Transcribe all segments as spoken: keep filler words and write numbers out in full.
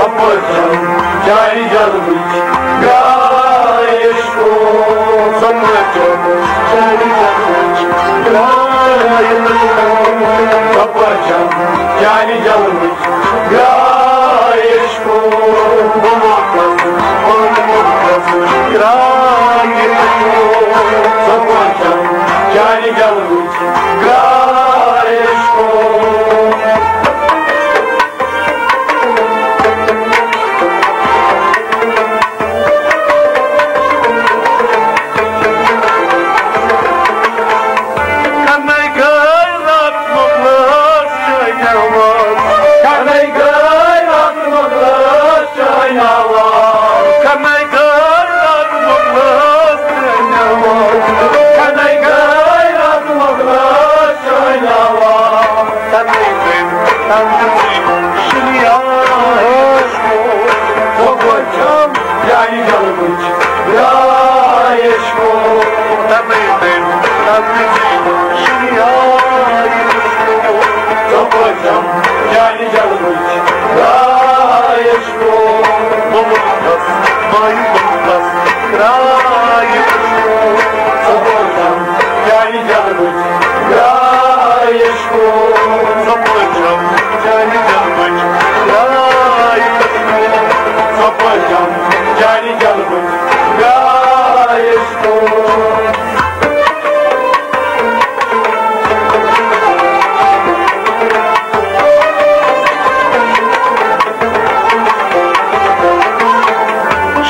اپٲرۍ چھم چانہِ جلوٕچ گاش کُن۔ اپٲرۍ چھم چانہِ جلوٕچ گاش کُن۔ اپٲرۍ چھم چانہِ جلوٕچ گاش کُن۔ بہٕ ووتُس، بہٕ ووتُس گاش کُن۔ اپٲرۍ چھم چانہِ جلوٕچ گاش کُن۔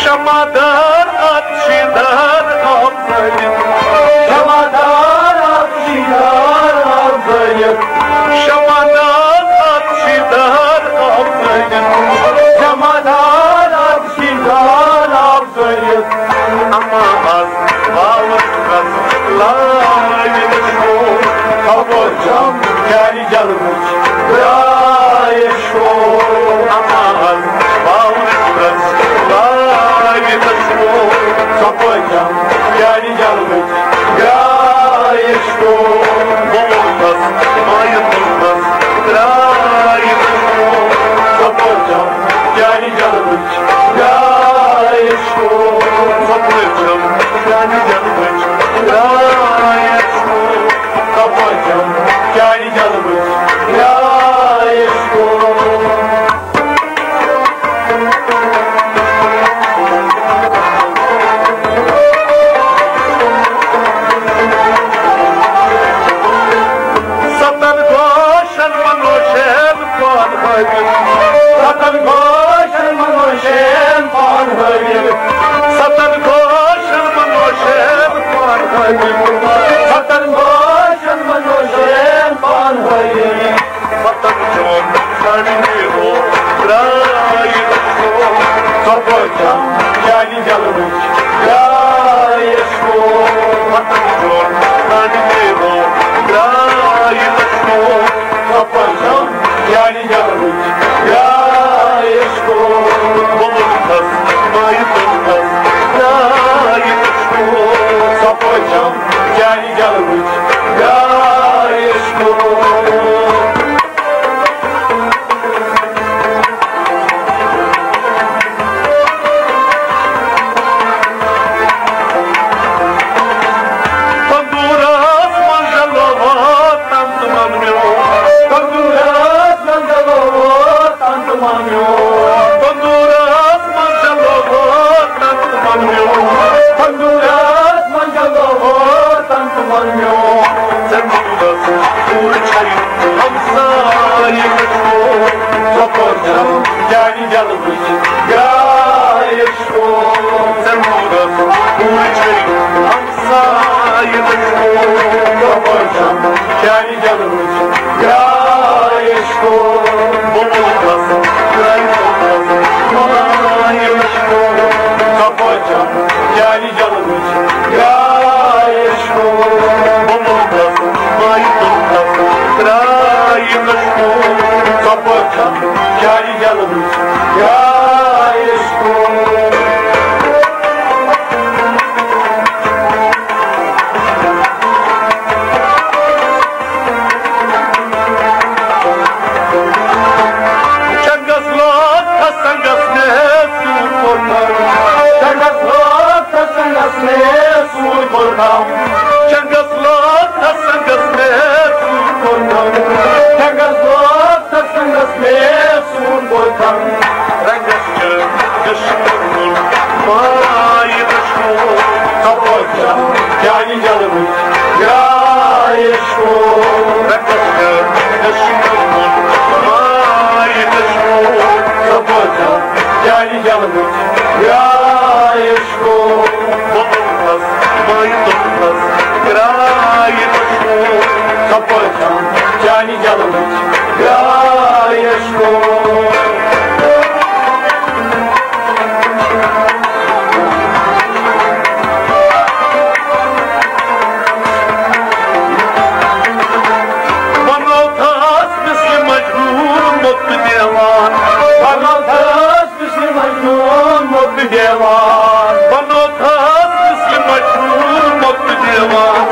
شمعدار، افشیدار، افضل۔ شمعدار، افشیدار، افضل۔ شمعدار، افشیدار، افضل۔ شمعدار، افشیدار، افضل۔ اما از باور کس لایق چھو، خبر جم جاری جلوچ گایش کو۔ اما از باور کس لایق چھو، خبر جم جاری جلوچ گایش کو۔ بولتس مایتس گایش کو، خبر جم جاری جلوچ گایش کو۔ خبر جم جاری جلوچ گایش کو۔ خبر جم جاری جلوچ گایش کو۔ ستن گوشن منوشن پان ہٲوِتھ۔ ستن گوشن منوشن پان ہٲوِتھ۔ ستن گوشن منوشن پان ہٲوِتھ۔ ستن گوشن منوشن پان ہٲوِتھ۔ وطن چون سانہِ نیرو درٛاے دُشمن۔ ژۄپٲرۍ چھم جانہِ جلوٕچ گاش کو۔ وطن چون سانہِ نیرو درٛاے دُشمن۔ ژۄپٲرۍ چھم جانہِ جلوٕچ گاش کو۔ بہٕ وُچھس مایہِ تُلنس درٛاے دُشمن۔ ژۄپٲرۍ چھم جانہِ جلوٕچ گاش کو۔ تندورس منٛز جلوو تن تہٕ من میون۔ تندورس منٛز جلوو تن تہٕ من میون۔ تندورس منٛز جلوو تن تہٕ من میون۔ تندورس منٛز جلوو تن تہٕ من میون۔ ژےٚ مونٛگس پوٗرٕ چھَے ہمسایہِ وٕچھمو۔ ژۄپٲرۍ چھَم جانہِ جلوٕچ گاش کو۔ ژےٚ مونٛگس پوٗرٕ چھَے ہمسایہِ وٕچھمو۔ ژۄپٲرۍ چھَم جانہِ جلوٕچ گاش کو۔ بہٕ مونٛگس گرٛاے تُلنس ماے وٕچھمو۔ ژۄپٲرۍ چھَم جانہِ جلوٕچ گاش کو۔ بہٕ مونٛگس ماے تُلنس گرٛاے وٕچھمو۔ ژۄپٲرۍ چھَم جانہِ جلوٕچ گاش کو۔ چنگس لوگ کھسن جنگس وقتس سنگس مےٚ سون بوتل۔ رنگس چھُ دشمن ماے دشمن۔ ژۄپٲرۍ چھم چانہِ جلوٕچ گرٛاے عشقو۔ رنگس چھُ دشمن ماے دشمن۔ ژۄپٲرۍ چھم چانہِ جلوٕچ گرٛاے عشقو۔ بہٕ مُلکس ماے تُلکس گرٛاے عشقو۔ ژۄپٲرۍ چھم چانہِ جلوٕچ گرٛاے عشقو۔ بنوتھس مثل مجنون مت دیوان۔ بنوتھس مثل مجنون مت دیوان۔ بنوتھس مثل مجنون مت دیوان۔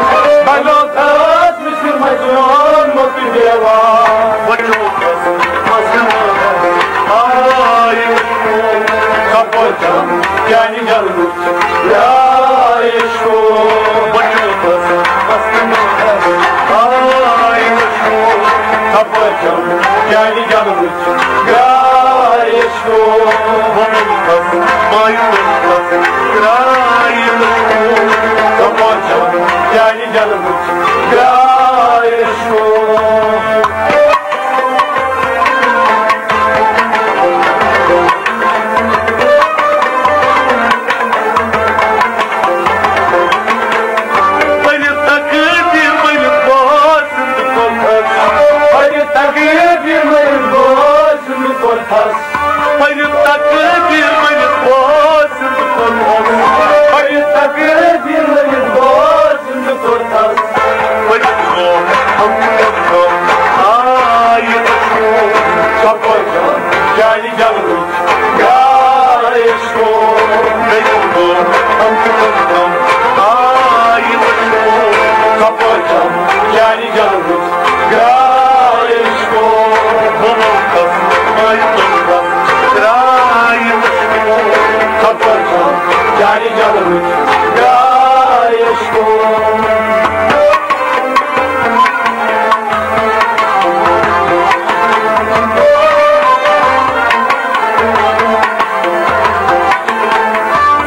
بنوتھس مثل مجنون مت دیوان۔ بچوتھس مجنون آے۔ ژۄپٲرۍ چھم چانہِ جلوٕچ گرٛاے عشقو۔ بچوتھس مجنون آے۔ ژۄپٲرۍ چھم چانہِ جلوٕچ گرٛاے عشقو۔ بہٕ مُلکس ماے تُلکس گرٛاے عشقو۔ ژۄپٲرۍ چھم چانہِ جلوٕچ گرٛاے عشقو۔ پٔرِتھ تقدیٖر مٔرِتھ گوس زِندٕ کوٚرتھس۔ پٔرِتھ تقدیٖر مٔرِتھ گوس زِندٕ کوٚرتھس۔ پٔرِتھ تقدیٖر مٔرِتھ گوس زِندٕ کوٚرتھس۔ پٔرِتھ تقدیٖر مٔرِتھ گوس زِندٕ کوٚرتھس۔ پٔرِتھ گوٚو ہم کوٚرتھس۔ آے وٕچھو۔ ژۄپٲرۍ چھم چانہِ جلوٕچ گرٛاے عشقو۔ مےٚ یِم دۄہ ہم تہِ وٕچھتم آے وٕچھو۔ ژۄپٲرۍ چھم چانہِ جلوٕچ گرٛاے عشقو۔ بہٕ وٕچھتس آے تُلتس گرٛاے عشقو۔ ژۄپٲرۍ چھم چانہِ جلوٕچ گرٛاے عشقو۔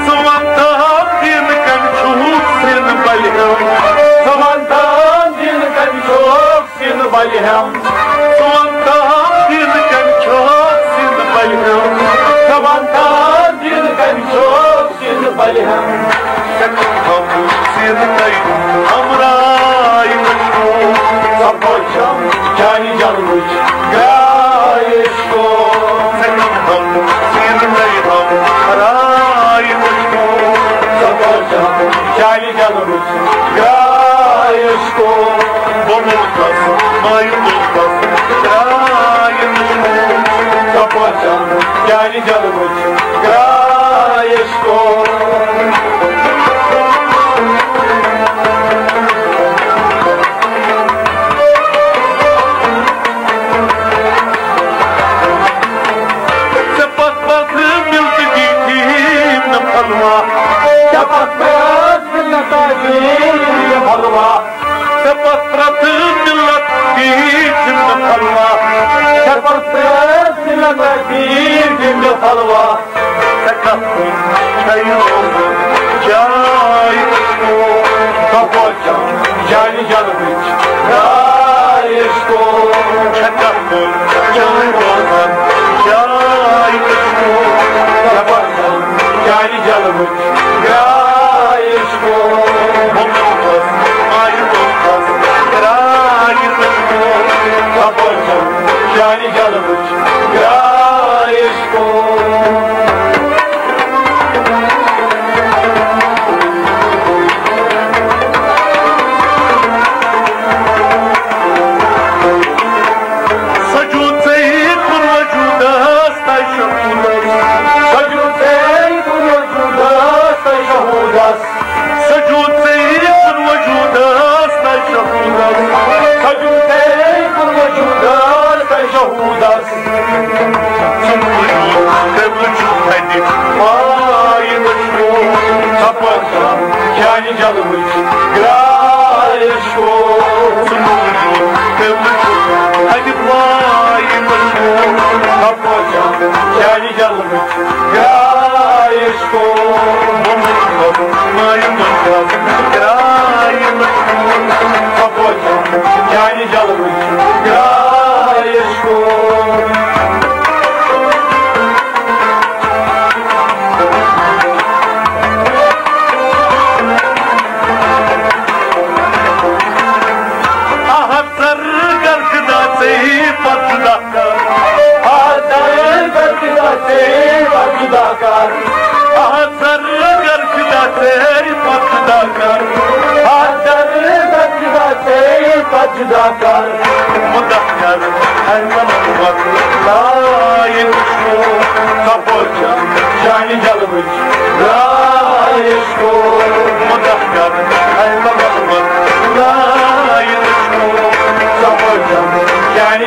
ژٕ وَن تہٕ ہم دیٖنہٕ کَمہِ چھُکھ سِنہٕ بَلہِ ہٮ۪م؟ ژٕ وَن تہٕ ہم دیٖنہٕ کَمہِ چھُکھ سِنہٕ بَلہِ ہٮ۪م؟ ژٕ وَن تہٕ ہم دیٖنہٕ کَمہِ چھُکھ سِنہٕ بَلہِ ہٮ۪م؟ ژٕ وَن تہٕ ہم دیٖنہٕ کَمہِ چھُکھ سِنہٕ بَلہِ ہٮ۪م؟ ژےٚ کَم سِنہٕ تَے ہمراے وٕچھو۔ ژۄپٲرۍ چھم چانہِ جلوٕچ گرٛاے عشقو۔ ژےٚ کَم سِنہٕ تَے ہمراے وٕچھو۔ ژۄپٲرۍ چھم چانہِ جلوٕچ گرٛاے عشقو۔ بہٕ مُلکس ماے تُلکس گرٛاے عشقو۔ ژۄپٲرۍ چھم چانہِ جلوٕچ گرٛاے عشقو۔ ژےٚ پتھ پتھ مِلتہٕ دِتِم نہٕ پھلوا۔ ژےٚ پتھ پتھ مِلتہٕ دِتِم نہٕ پھلوا۔ ژےٚ پتھ پرٛٮ۪تھ مِلت دِتِم نہٕ پھلوا۔ ژےٚ پتھ پرٛٮ۪تھ مِلت دِتِم نہٕ پھلوا۔ ژےٚ کتھ کُن چھَے روزُن جاے عشقو؟ ژۄپٲرۍ چھم چانہِ جلوٕچ گرٛاے عشقو۔ ژےٚ کتھ کُن چھَے روزُن جاے عشقو؟ ژۄپٲرۍ چھم چانہِ جلوٕچ گرٛاے عشقو۔ بہٕ مُلکس ماے تُلکس گرٛاے عشقو۔ ژۄپٲرۍ چھم چانہِ جلوٕچ گرٛاے عشقو۔ سجود ژےٚ کُن وجوٗدس تہٕ شہوٗدس۔ سجود ژےٚ کُن وجوٗدس تہٕ شہوٗدس۔ سجود ژےٚ کُن وجوٗدس تہٕ شہوٗدس۔ سجود ژےٚ کُن وجوٗدس تہٕ شہوٗدس۔ ژٕ موٗجوٗد قبلہٕ چھُ تَتہِ پاے وٕچھو۔ ژۄپٲرۍ چھم چانہِ جلوٕچ گرٛاے عشقو۔ ژٕ موٗجوٗد قبلہٕ چھُ جلوٕچ گرٛایِش کوٚر۔ مٲلۍ مۄکھ درٛاے مےٚ کوٚر۔ ژۄپٲرۍ چانہِ جلوٕچ گرٛایِش کوٚر۔ آہ، زر گرد داسے پتہٕ داکر۔ آہ، زر گرد داسے پتہٕ داکر۔ آہ، زر گرد داسے پتہٕ داکر۔ آہ، زر گرد داسے پتہٕ داکر۔ مدکر ہے منوت لائق چھُ، ژۄپٲرۍ چانہِ جلوٕچ گرٛایِش کوٚر۔ مدکر ہے منوت لائق چھُ، ژۄپٲرۍ چانہِ